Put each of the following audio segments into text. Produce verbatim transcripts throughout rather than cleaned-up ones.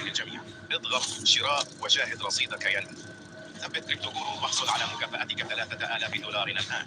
للجميع. اضغط شراء وشاهد رصيدك ينمو. ثبت كريبتو جورو واحصل على مكافأتك ثلاثة آلاف دولار الآن.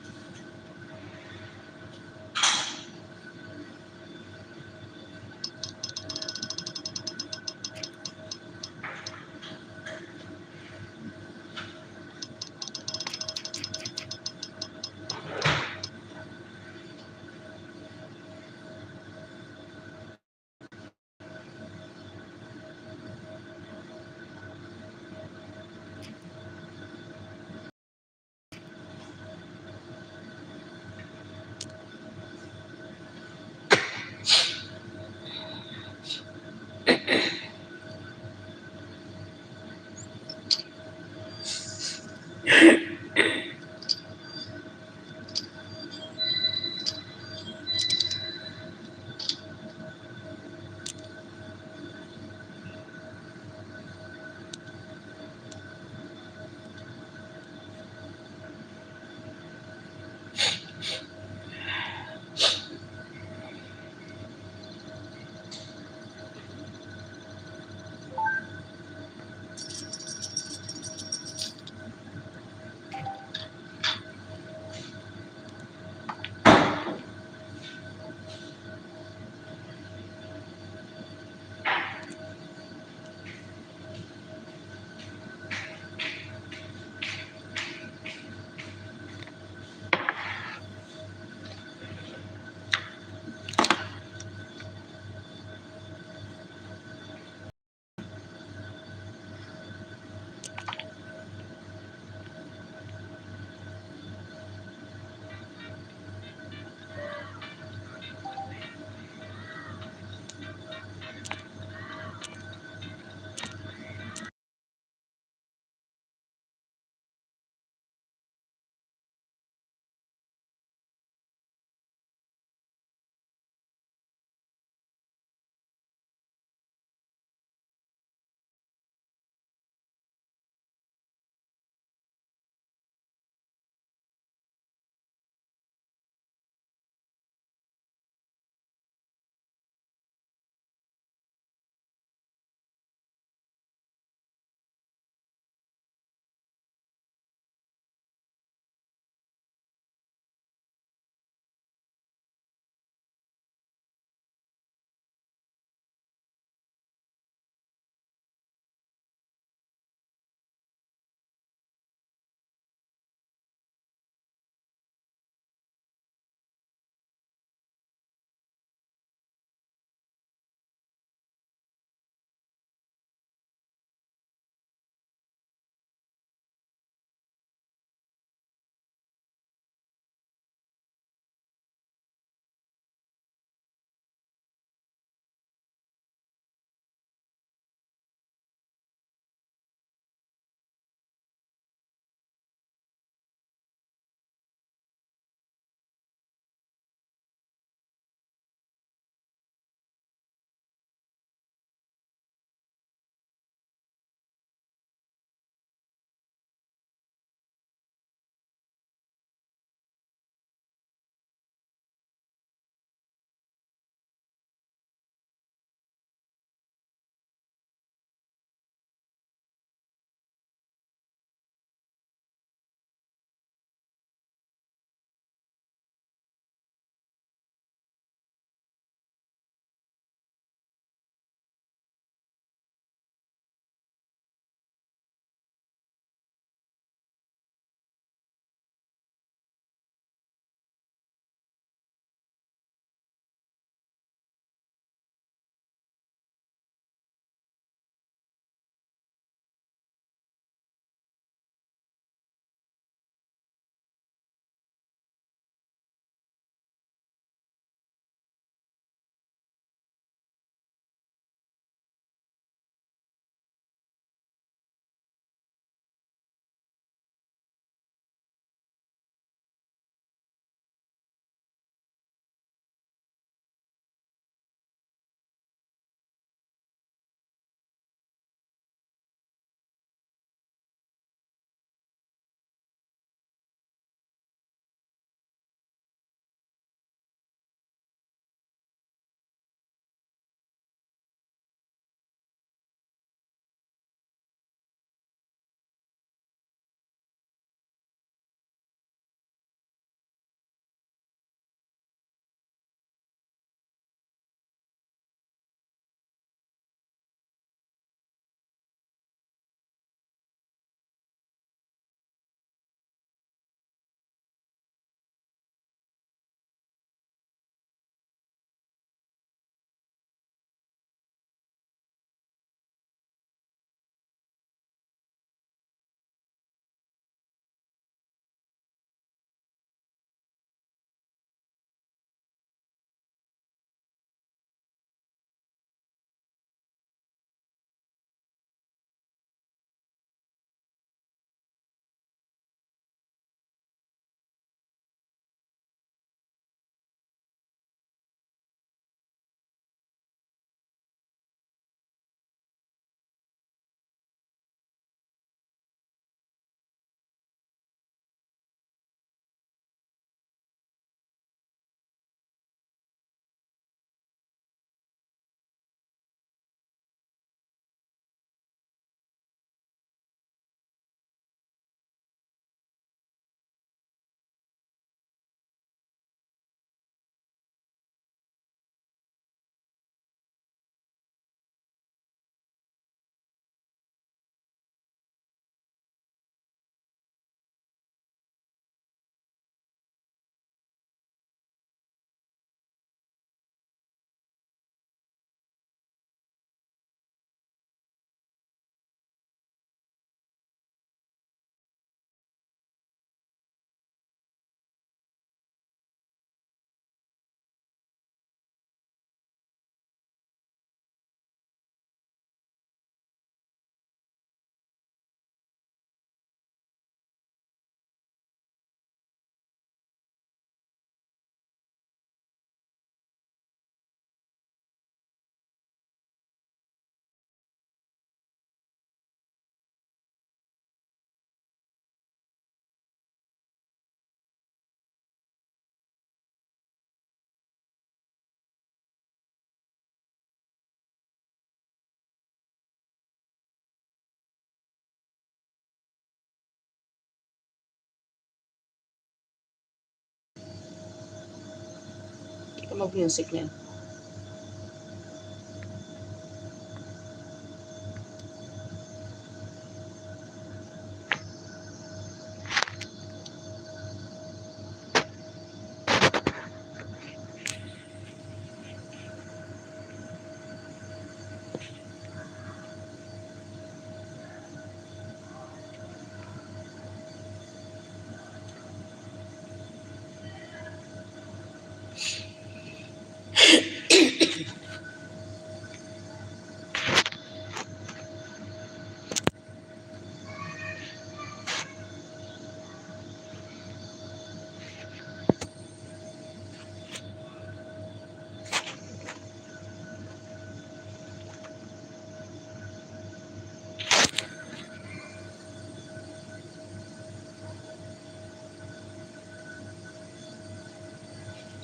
Mag-music niya.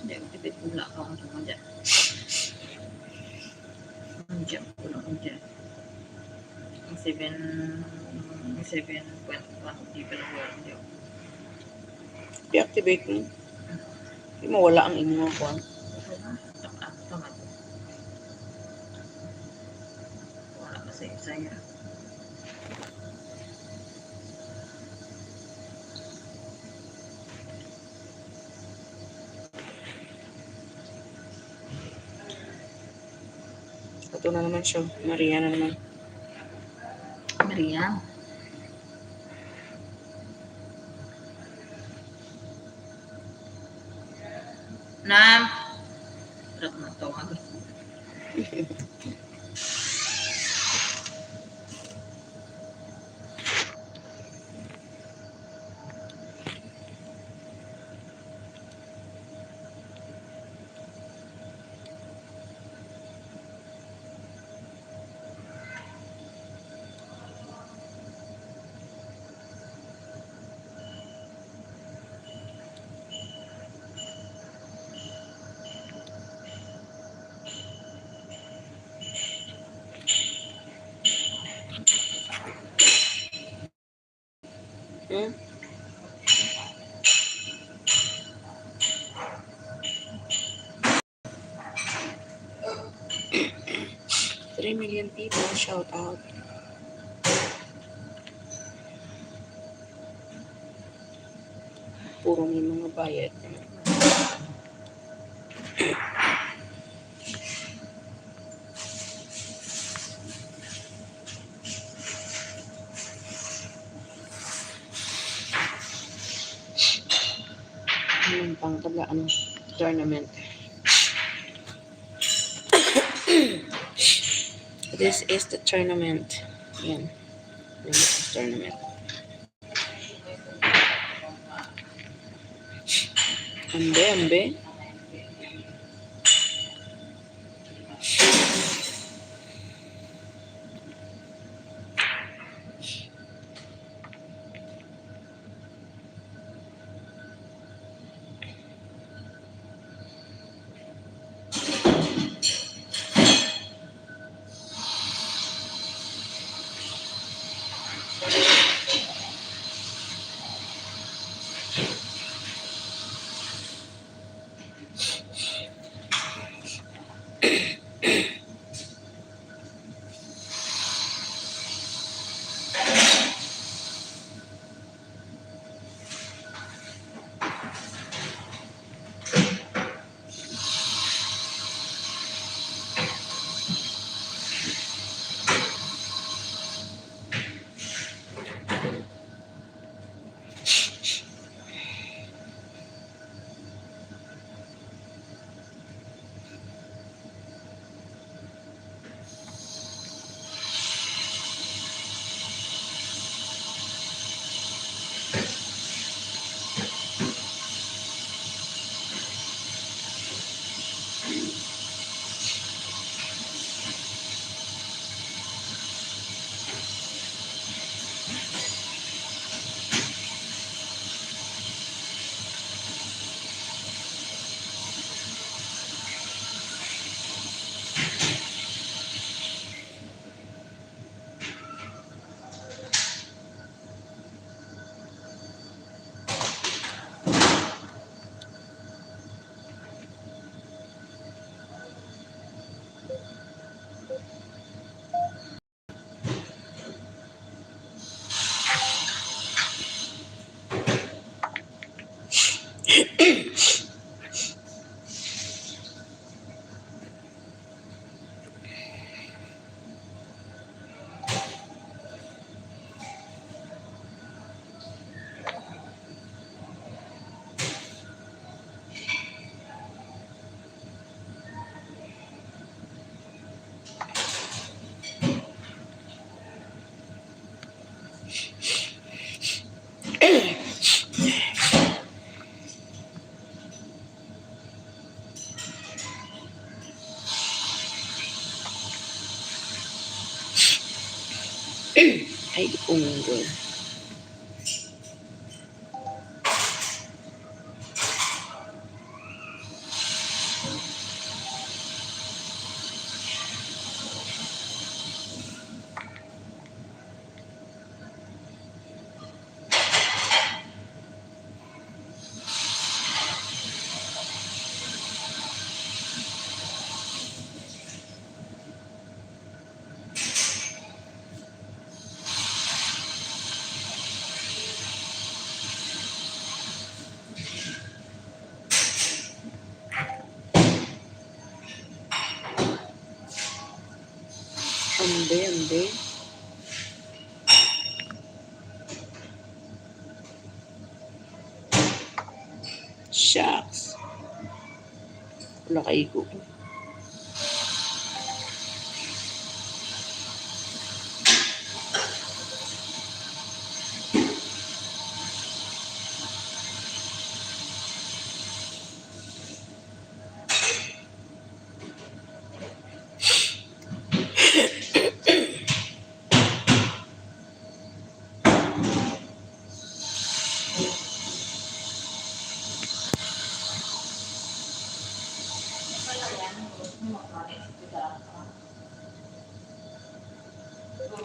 Hindi, tipid ko wala ka ang tunga dyan. Ang dyan, puno ang dyan. Ang seven, ang seven point one, di pa lang wala ang dyan. I-activate mo. Di mawala ang imo nga kuwan. Tama, tama. Wala pa sa isa yan. Ito na naman siya. Maria na naman. Maria. Nam. Rat na to. Hmm? Three million people, shout out. Puro may mga bayad. Ano pang taga, ano, tournament? This is the tournament. Yan. This is tournament. Ambe, ambe. Ay, di ko unggoy. Ambe, ambe. Shucks. Wala kaigo.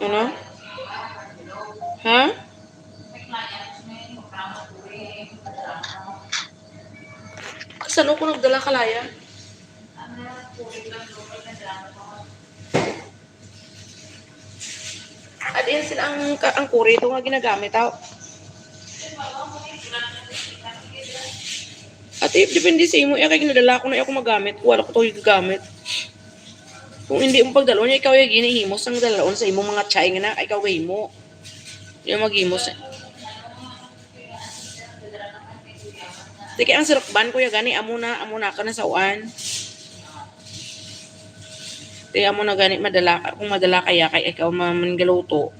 Ano? Ha? Kasano ko nagdala kalaya? At yan sila ang, ka- ang kuri ito nga ginagamit, aw. At if depende sa imo, iya kay ginadala ko na iya ko magamit. Wala ko to gagamit. Kung hindi mo pagdalon, ikaw yung ginihimo sang dalaon sa imong mga chay nga na, ikaw gahimo. Yung maghimo sa Di kay ang sirukban, kuya, gani, amo na, amo na ka na sa uan. Di amo na gani, madala ka, kung madala kaya kay ikaw ma- man galuto.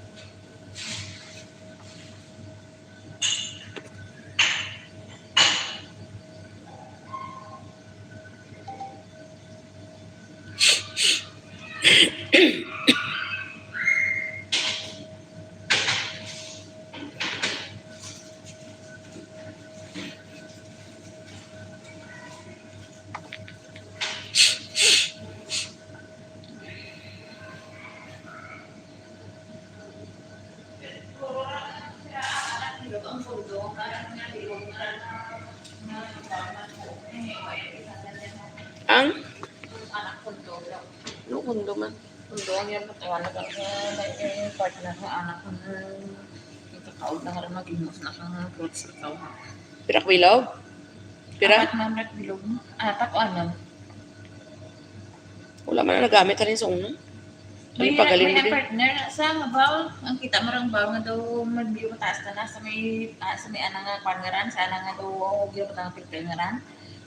Ang? Ano kundo man? Kundo ang yan, matawalag ang, eh, partner nga anak ko na. Yung kakaog na nga rin mag-imos na kang clothes ikaw, ha? Pirak bilog? Pira? Apat na ang bilog mo. Apat o ano? Wala man na nagamit halin sa una. May, Ano pagaling may mo din? Partner na sa nga bowl. Ang kita mo rang bowl nga daw magbiyo mataas na na sa may, ah, sa may ana nga kwan nga ran, sa ana nga daw, oh, gyud ang picture nga ran.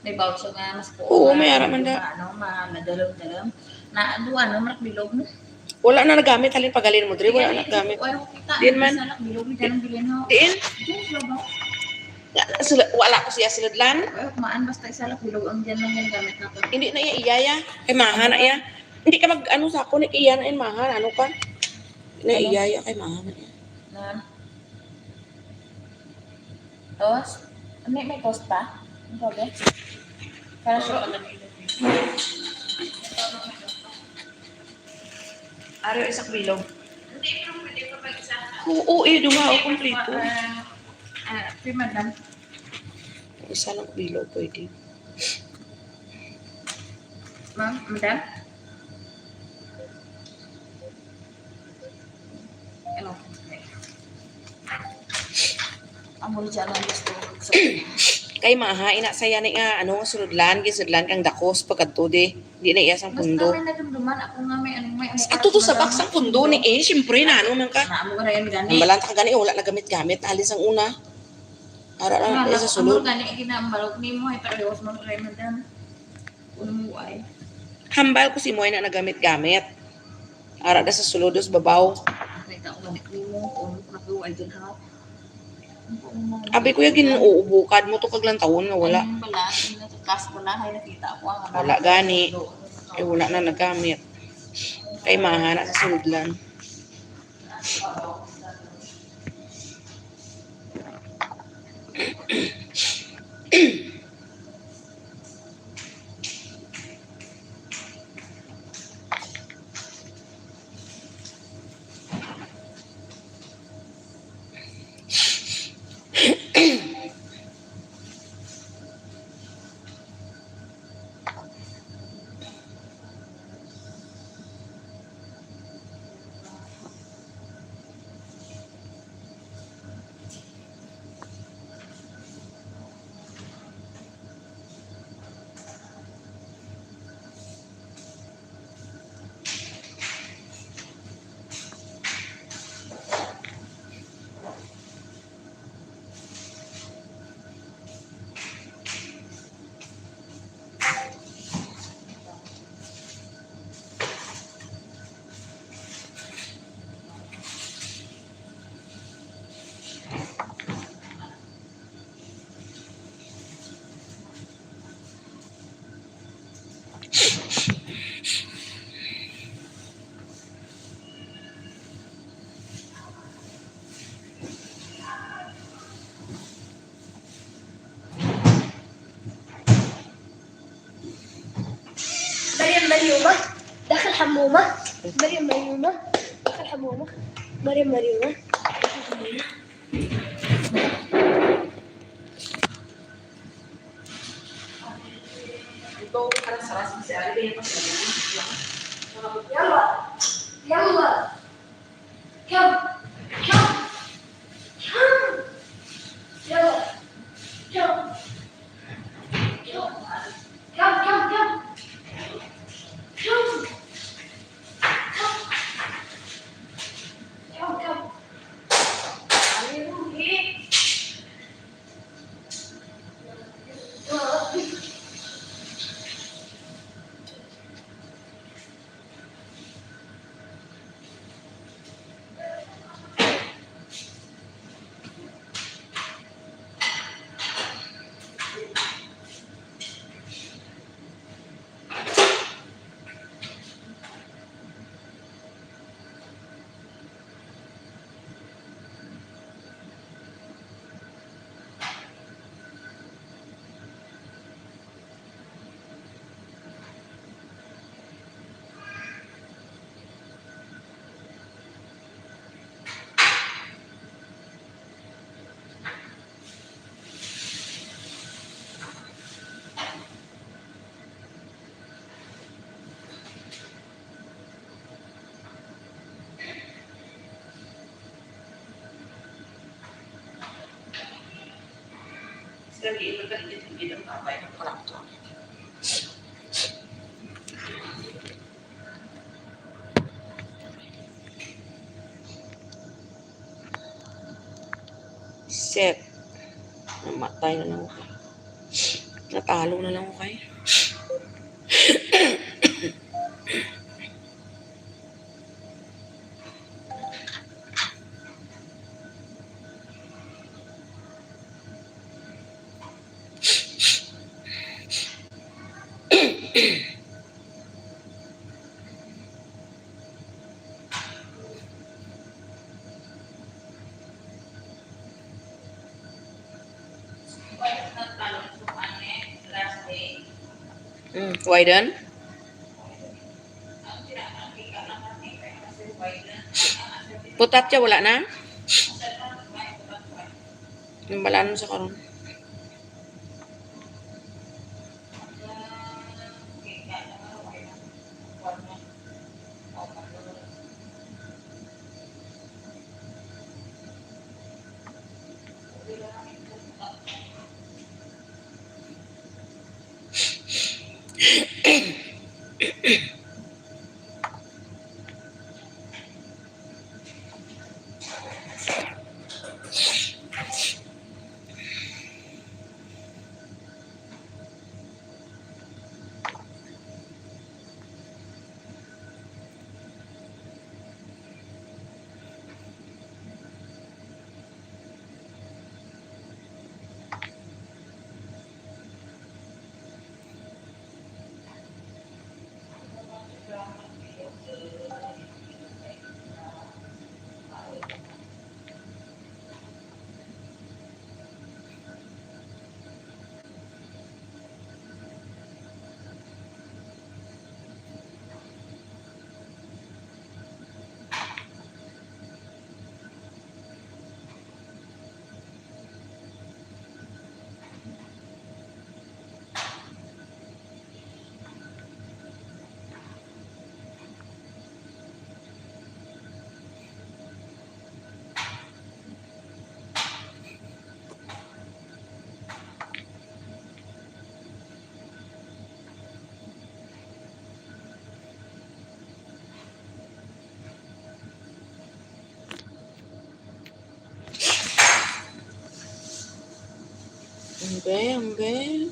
May bowl siya nga mas Oo, nga may ara man da. Ano, ma-, madalom-dalom. Na, ano, ano, marak bilog mo. Wala na nagamit, halin pagaling mo, diri, wala na nagamit. Wala ko kita. Din man. Isa lang bilog mo, dyan ang bilhin, ho. Diin? Diyan, sa babaw. Nga, sila, wala ko siya sinudlan. Ay, kumaan, basta isa lang bilog ang dyan lang yung gamit na to. Hindi na iya, iya, ya. Kay maha na iya. Hindi ka mag, ano, sa ako, ni iya na in maha, ano ka? Na Ano? iya, ya, kay maha na iya. Na? Tos? May, may tos pa? Ang sabi? Para sa pagkakas. Ari, isa ka bilog. Hindi, pero pwede pa pag isa. Oo, eh, duha, o, kompleto. Ah, ah, kay madam. Isa lang bilog, pwede. Ma'am, madam? Ano? Amo ni siya ang gusto ko sa Kay maha, ina saya ni nga, ano, sudlan, gisudlan kang dakos, pagkadto di, di na iya sang Mas pundo. Kami nagamduman, ako nga may, ano, may, ano, Ato to sa madam. Baksang pundo ni, eh, siyempre, na, ano man ka. Na, amo ka na yan, gani. Ang balanta ka gani, wala na gamit-gamit, alis ang una. Ara lang, Wala, isa amo sulod. Gani, ginambalot nimo, ay, pero iwas mo kay madam. Uno mo, ay. Hambal ko si Moy na nagamit-gamit. Ara na sa sulod, sa babaw. Ay, tao, gamit nimo, kung Abi, kuya, gin-uubukad mo to kag lantawon nga wala. Ayun pala, yung nagkakas ko na, ay, nakita ko ang Wala gani. Ay, wala na nagamit. Kay mahana sa sudlan. Maryam Maryuma, dakal hamuma. Maryam Maryuma, dakal hamuma. Maryam Maryuma, dakal hamuma. Ito, parang sarasing si Ali, kaya pa siya. Yalla, yalla. Come, come, come. Yalla, come. Come, come, come, come. Come. Come, come. Ay, Ruhi. Sige, magkaligid-ligid ang babay ng palakto. Set. Namatay na lang ako. Natalo na lang ako kay. Mm, why then? Putat siya, wala na? Yung balaan sa karon. Okay, okay.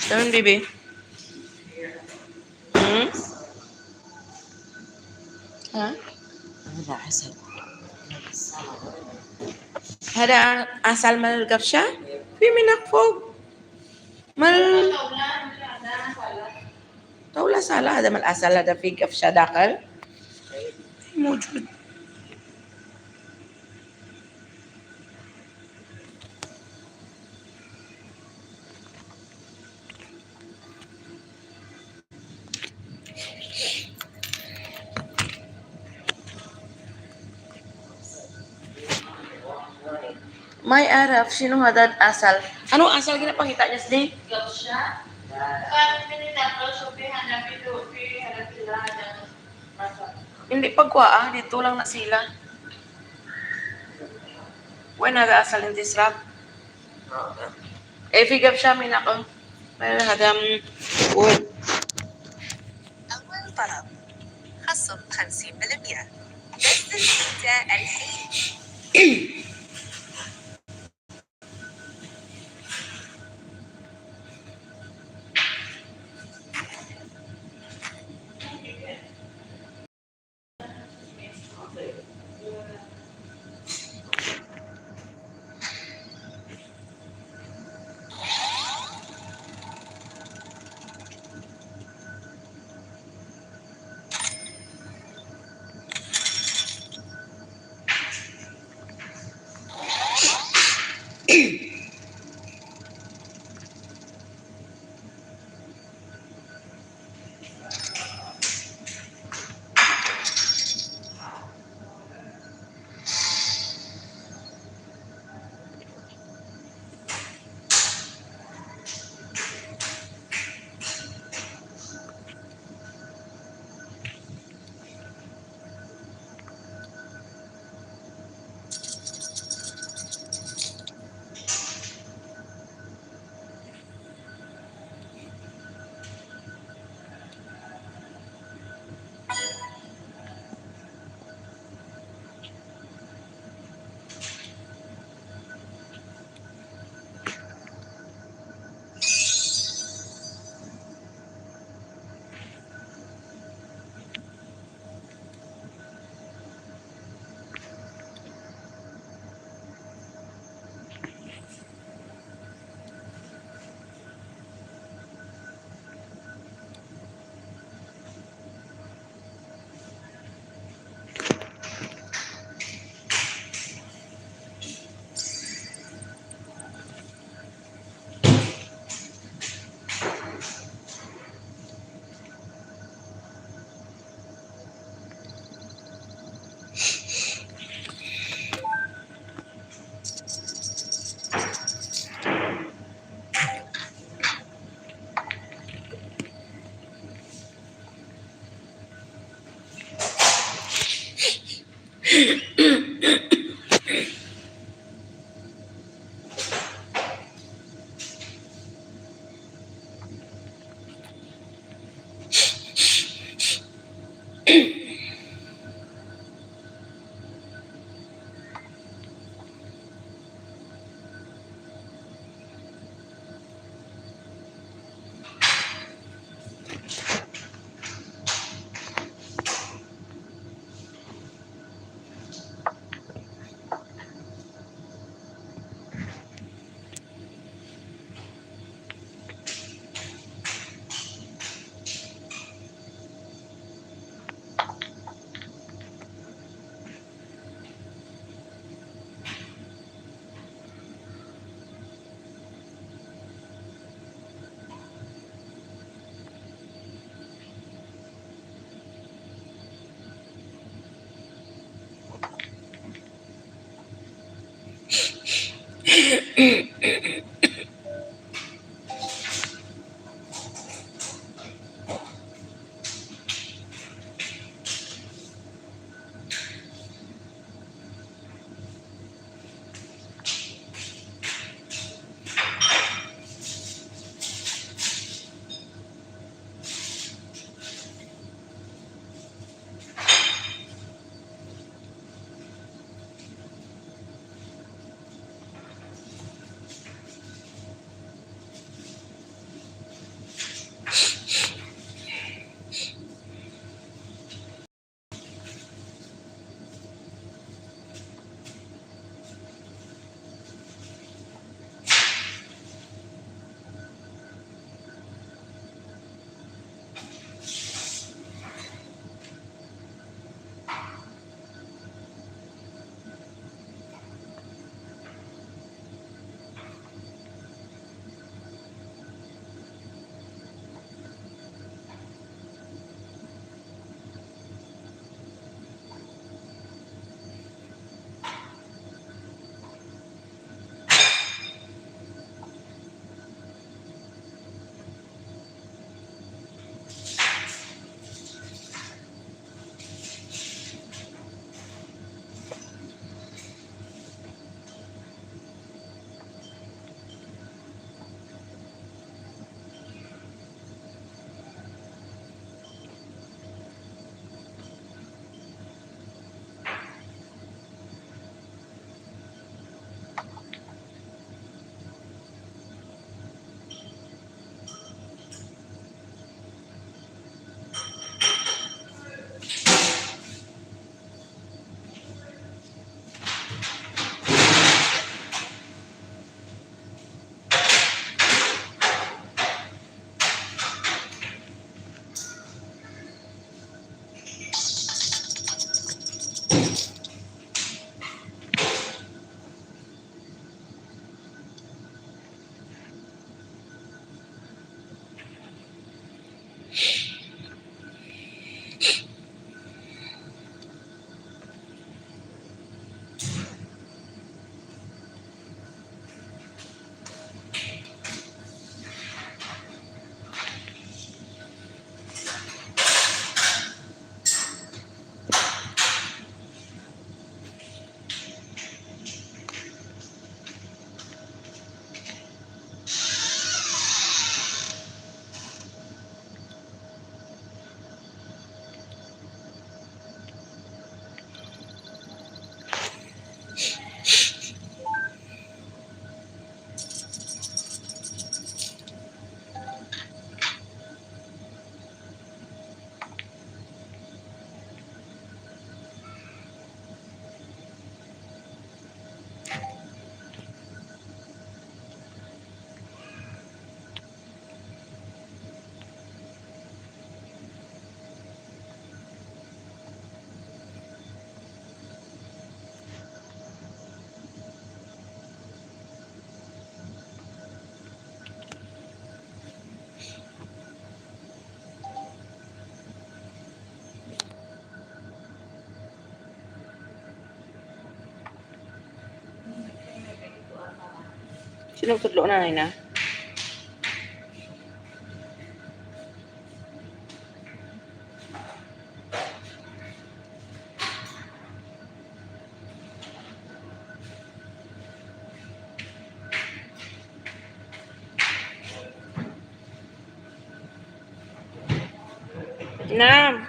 Saan, baby? Hmm? Ha? Wala, asal. Hada asal malgap siya? Piminakfog. Mal... Taula sala, hada mal asal, hada fig af siya dakal. Mujud. May araf, sino nga dad asal? Ano asal ginapangita niya, sini? Hindi pagkuha, dito lang na sila. When nag-aasal in this rap. Eh, figure siya, may nako. May hadam wood. أول طلب، خصم خمسين بالمية. نزل البيتزا الحين. Sino tudlo na, Nay, na? Na.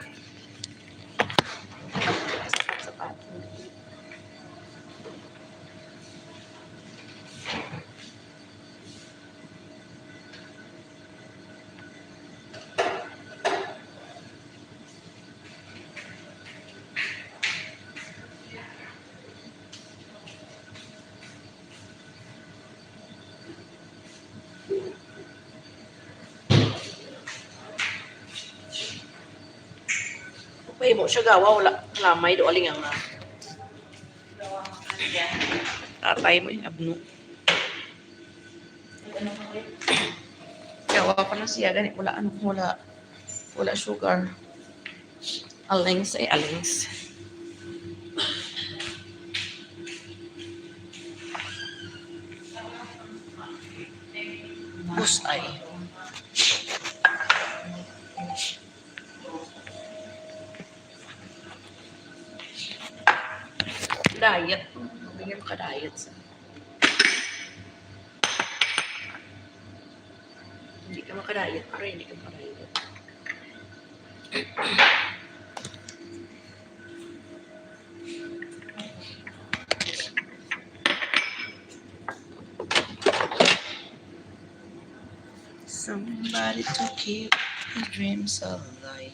Upay mo siya gawa, wala lamay do aling ang, ah, tatay mo yung abno. Gawa pa na siya, gani wala, ano, wala, wala sugar. Alings ay alings. Busay. Diet. Hindi ka maka-diet sa Hindi ka maka-diet, pre. Hindi ka maka-diet. Somebody to keep the dreams alive.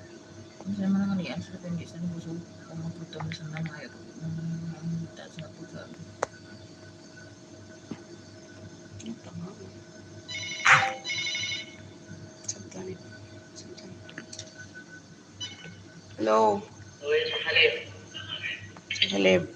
Kung saan man ang alian, sa kundi sa nabusog, kung magputo na sa mga ayot, ang taas na puto. Hello. Halib.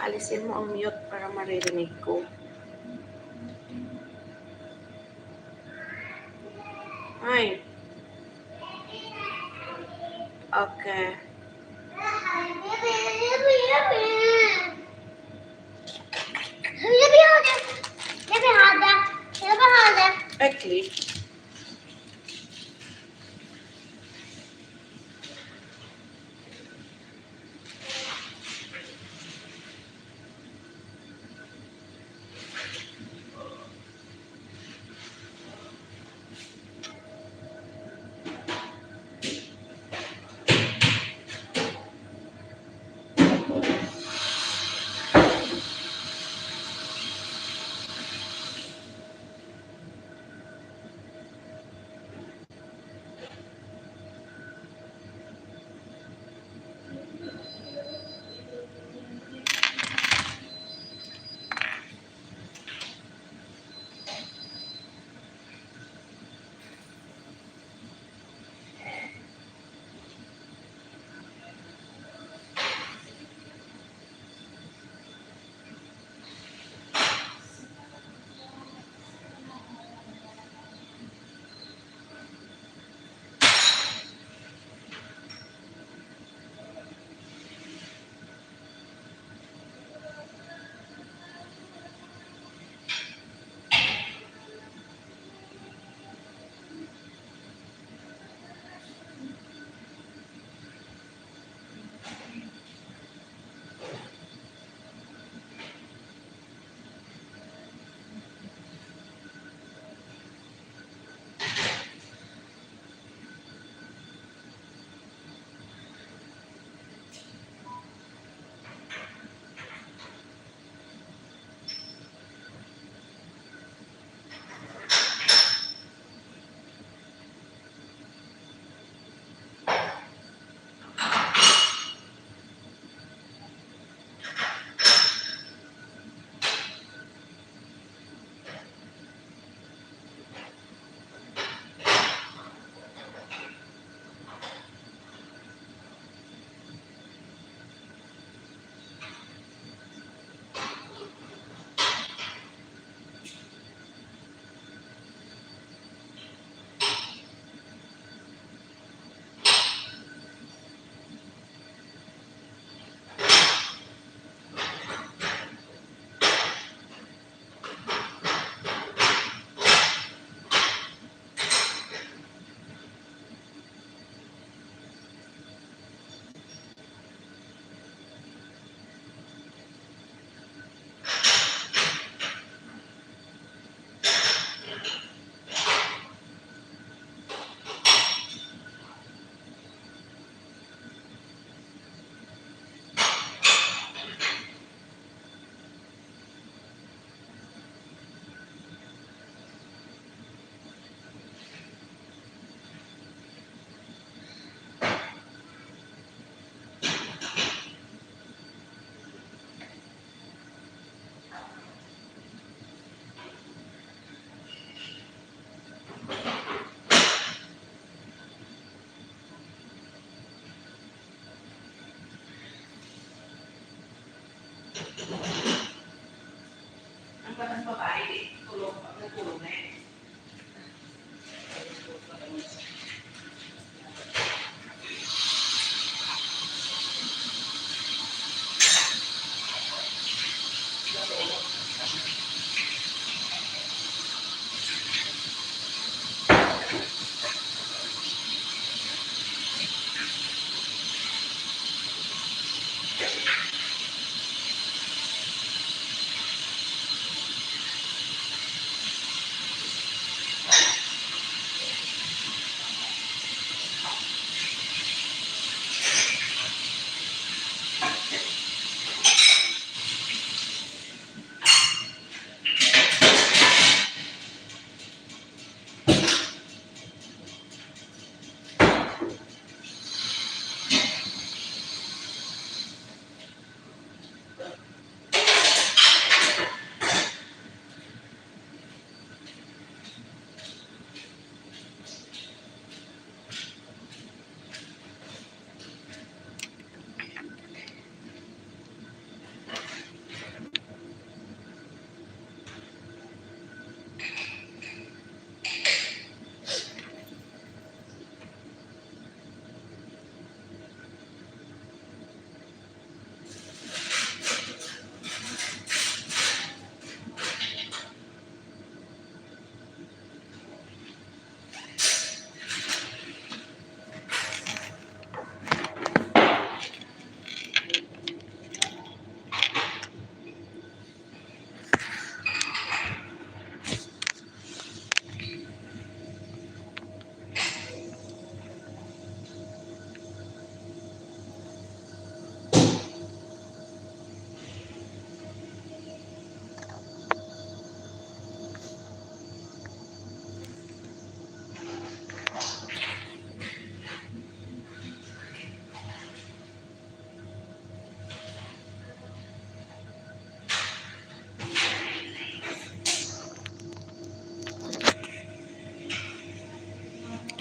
Alisin mo ang mute para maririnig ko. Ay. Okay. Ay, click.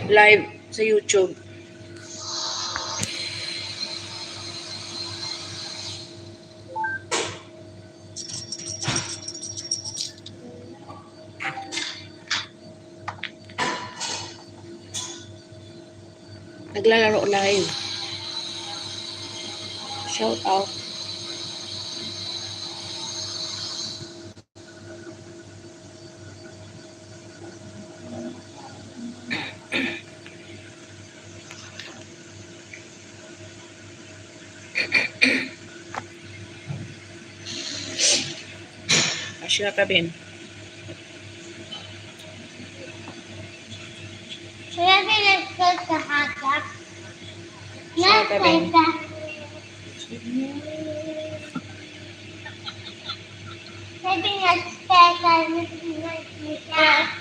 Live sa YouTube. Naglalaro live. Shout out. Asya ka, Ben. Kaya pinagkakahatap. Asya ka, Ben. Sabi nga, teka, nagsinag-, nagsinag-,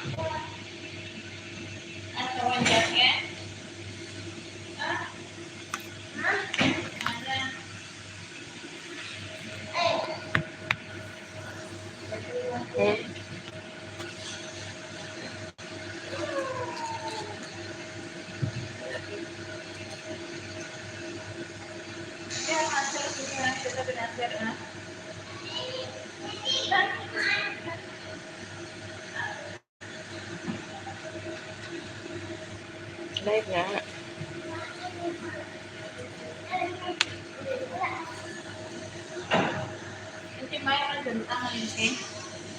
Live nga.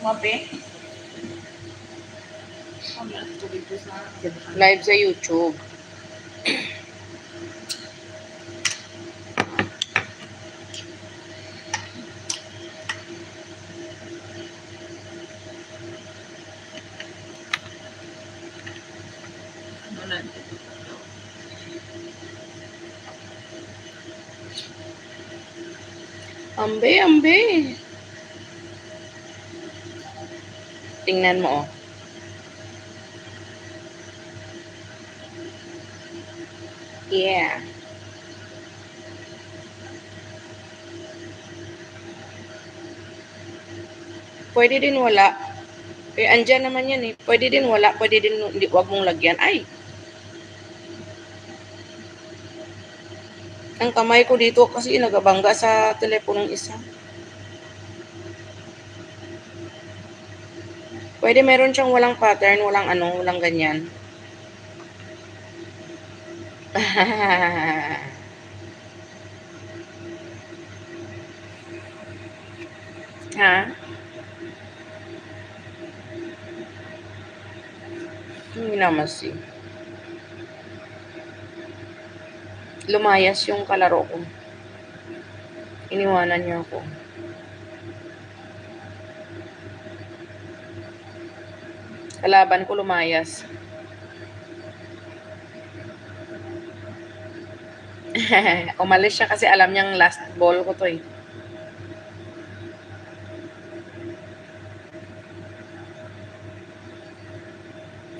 Mape? Live sa YouTube. Ambe, ambe. Tingnan mo, oh. Yeah. Pwede din wala. Eh, andyan naman yan eh. Pwede din wala, pwede din hindi, wag mong lagyan. Ay! Ang kamay ko dito kasi nagabangga sa teleponong isa. Pwede meron siyang walang pattern, walang ano, walang ganyan. Ha? Hindi naman si. Lumayas yung kalaro ko. Iniwanan niya ako. Kalaban ko lumayas. Umalis siya kasi alam niyang last ball ko 'to, eh.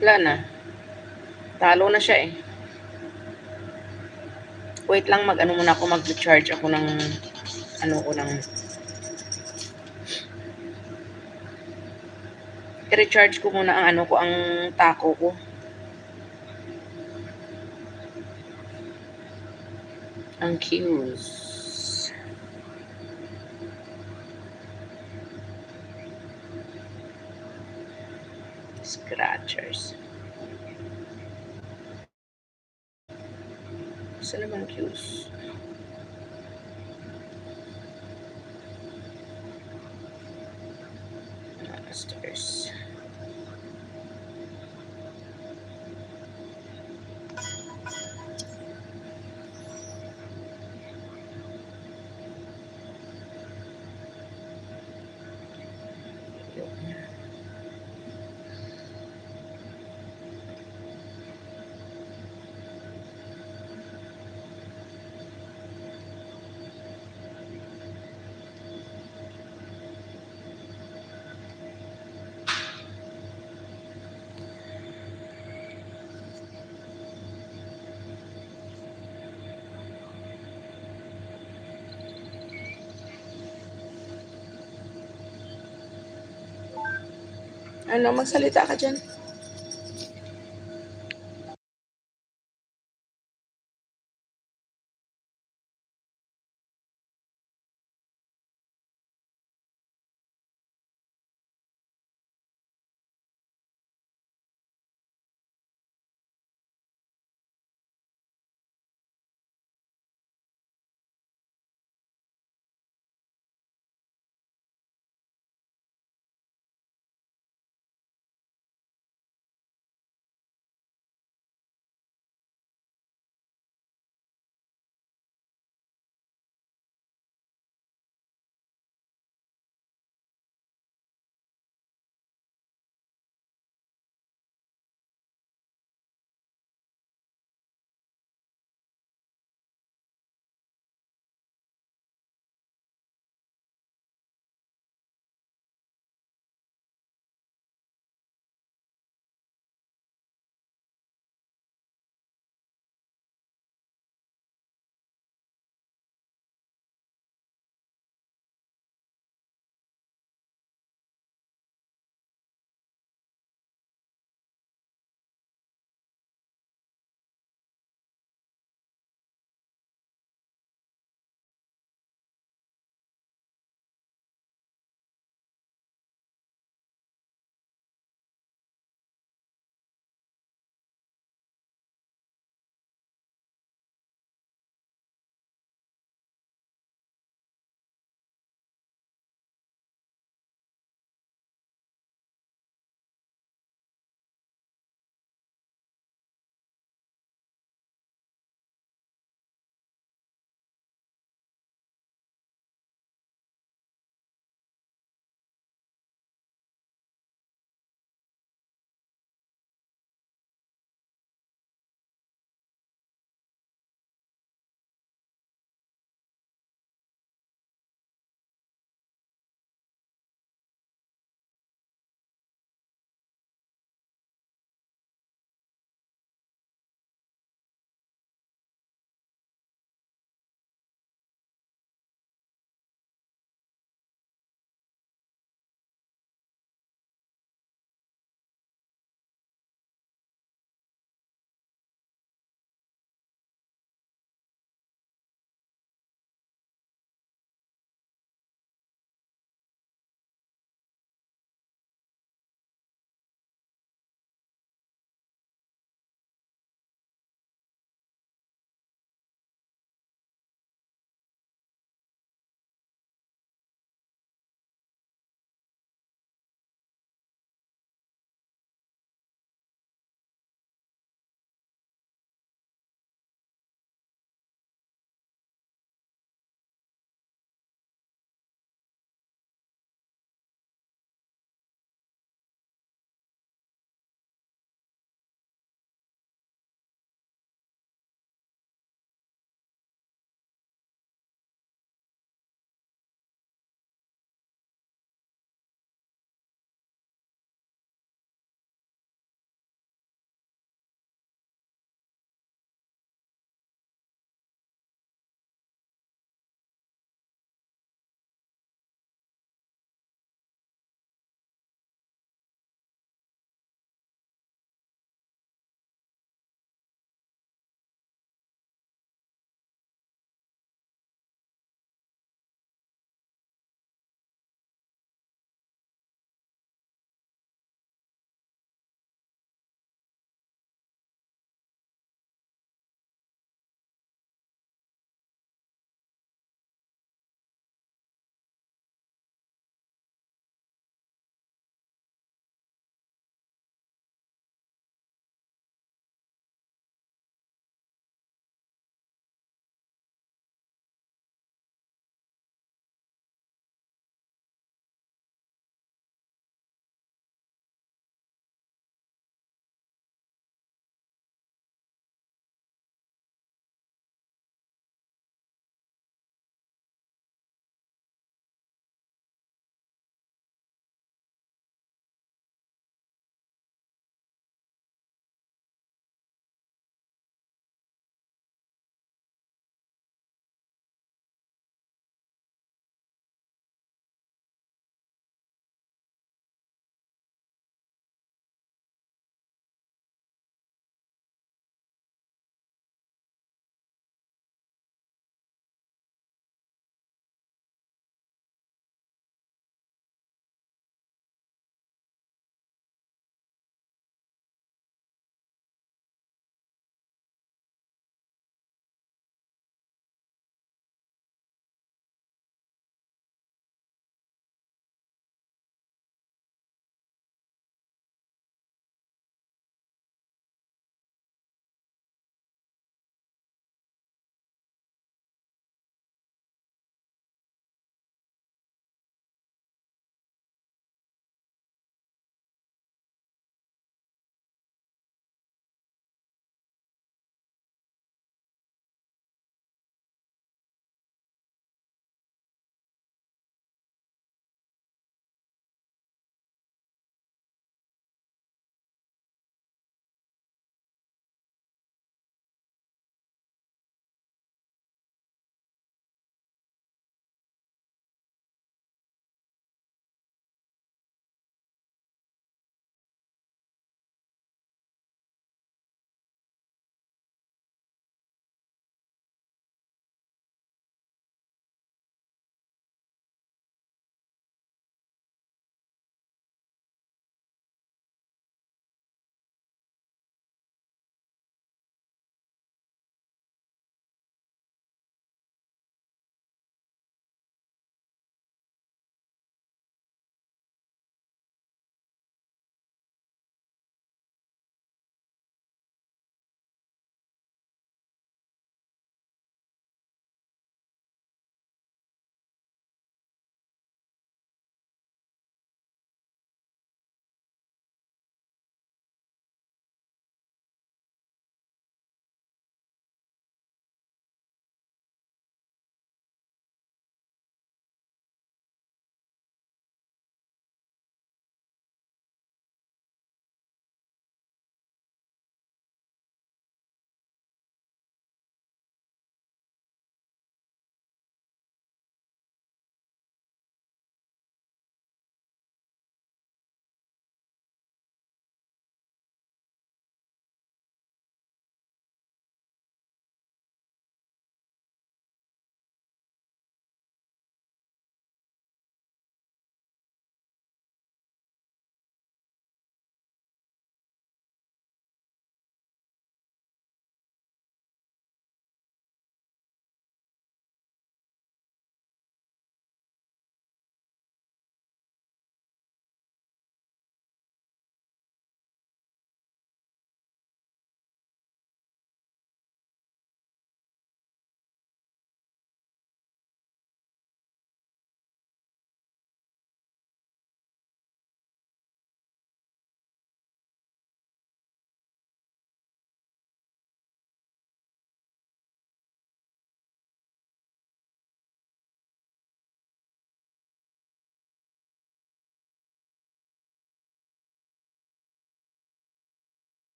Wala na. Talo na siya, eh. Wait lang, mag-ano muna ako, mag-recharge ako ng, ano ko, ng, i-recharge ko muna ang, ano ko, ang Taco ko. Ang cues. Scratchers. Saan naman cues? Masters. Ano, magsalita ka dyan.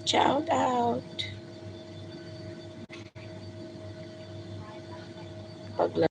Shout out. Pag